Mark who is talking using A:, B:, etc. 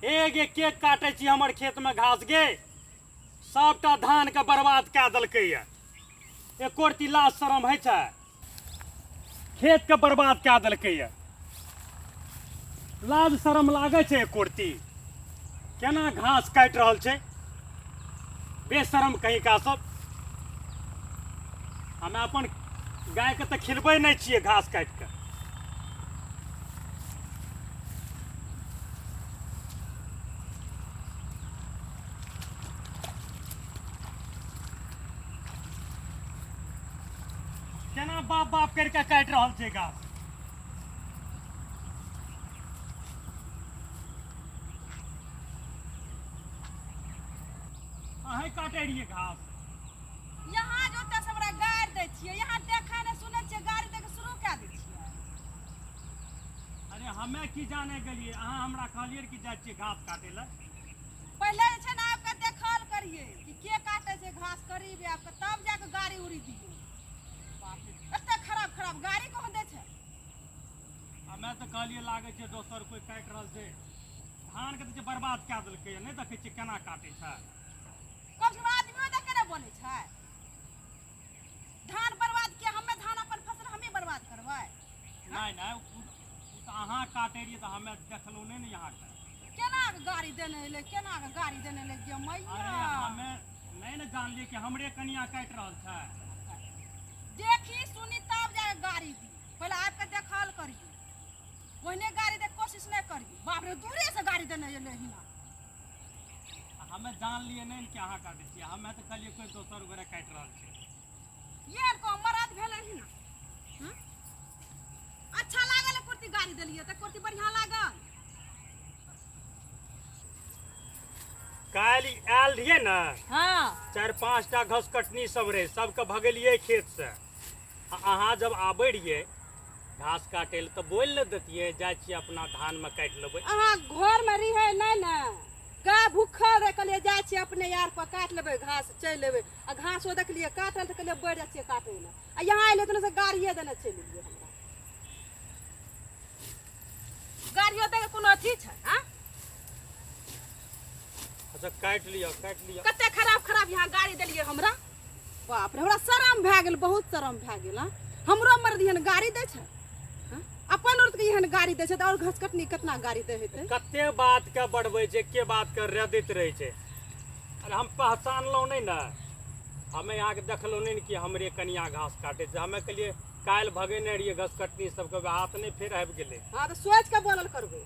A: हे गे, के काटै छी हमर खेतमे घास गे? सबटा धानके बर्बाद कए देलकैए। एको रत्ती लाज शरम होइ छै? खेतके बर्बाद कए देलकैए। लाज शरम लागै छै एको रत्ती? केना घास काटि रहल छै बेशरम कहीं का सब। हमे अपन गायके तऽ खिलबै नहि छियै घास काटि कऽ। केना बाप बाप करि कऽ काटि रहल छै घास। अहें काटै रहियै घास?
B: यहाँ जो ओतऽ से हमरा गारि दै छियै, यहाँ देखै नहि सुनै छियै, गारि दैके शुरू कए दै छियै।
A: अरे हमे की जाने गेलियै, अहाँ हमरा कहलियै कि जाइ छियै घास काटै लए।
B: पहिले जे छै ने आबि कऽ देखल करियै कि के काटै छै घास करीब आबि कऽ, तब जा कऽ गाड़ी उड़ी दियै। बाप रे, एते खराब खराब गाड़ी कहाँ दै छै।
A: हमे तऽ कहलियै लागै छै दोसर कोइ काटि रहल छै। धानके तऽ जे बर्बाद कए देलकैए, नहि देखै छियै केना काटै छै?
B: कम से कम आदमियो देख के ने बोलै छै। धान बर्बाद किया? हमे धान अपन फसल हमे बर्बाद करबै?
A: नहि नहि, ओ तऽ अहाँ काटै रहियै तऽ हमे देखलहुँ नहि ने अहाँके।
B: केना के गाड़ी देने एलै, केना के गाड़ी देने एलै गे मैया।
A: अरे हमे नहि ने जानलियै कि हमरे कनिया काटि रहल छै।
B: देखी सुनी तब जाके गाड़ी दी, पहिले आबि के देखल करियै, ओहने गाड़ी दे कोशिश नहि करियै। बाप रे, दूरे से गाड़ी देने एलै हिना।
A: हमे जानलियै नहि ने कि अहाँ काटै छियै, हमे तऽ कहलियै कोइ दोसर गोरे काटि रहल छै।
B: ये को मरद भेलै हिना। हँ? अच्छा लागल कुर्ती गाड़ी देलियै तऽ कुर्ती बढ़िआँ लागल।
A: काल्हि आयल रहियै ने?
B: हाँ।
A: 4-5 टा घस कटनी सब रहे, सबके भगेलियै खेत से। आ अहाँ जब आबै रहियै घास काटै लए तऽ बोलि ने देतियै, जाइ छियै अपना धानमे काटि लेबै।
B: अहाँ घरमे रहियै नहि ने, गाय भूखल रहै, कहलियै जाइ छियै अपने यार पर काटि लेबै घास, चलि एबै। आ घासो देखलियै काटल तऽ कहलियै बढ़ि जाइ छियै काटै लए। आ यहाँ एलियै तऽ से गाड़िए देने चलि एलियै। हमरा गाड़ियो दैके कोनो अथी छै? हाँ?
A: अच्छा काटि लिअ, काटि लिअ।
B: कते खराब खराब यहाँ गाड़ी देलियै हमरा। बाप रे, हमरा शरम भए गेल, बहुत शरम भए गेल। हँ, हमरो मर्द एहन गाड़ी दै छै? हँ? अपन औरत के एहन गाड़ी दै छै तऽ आओर घस कटनी केतना गाड़ी दै हेतै।
A: कते बात के बढ़बै छै, के बात के रदैत रहै छै। अरे हम पहचानलहुँ नहि ने, हमे अहाँके देखलहुँ नहि ने कि हमरे कनिया घास काटै छै। हमे कहलियै काल्हि भगेने रहियै घस कटनी सबके, हाथ नहि फेर आबि गेलै।
B: हाँ तऽ सोचि के बोलल करबै।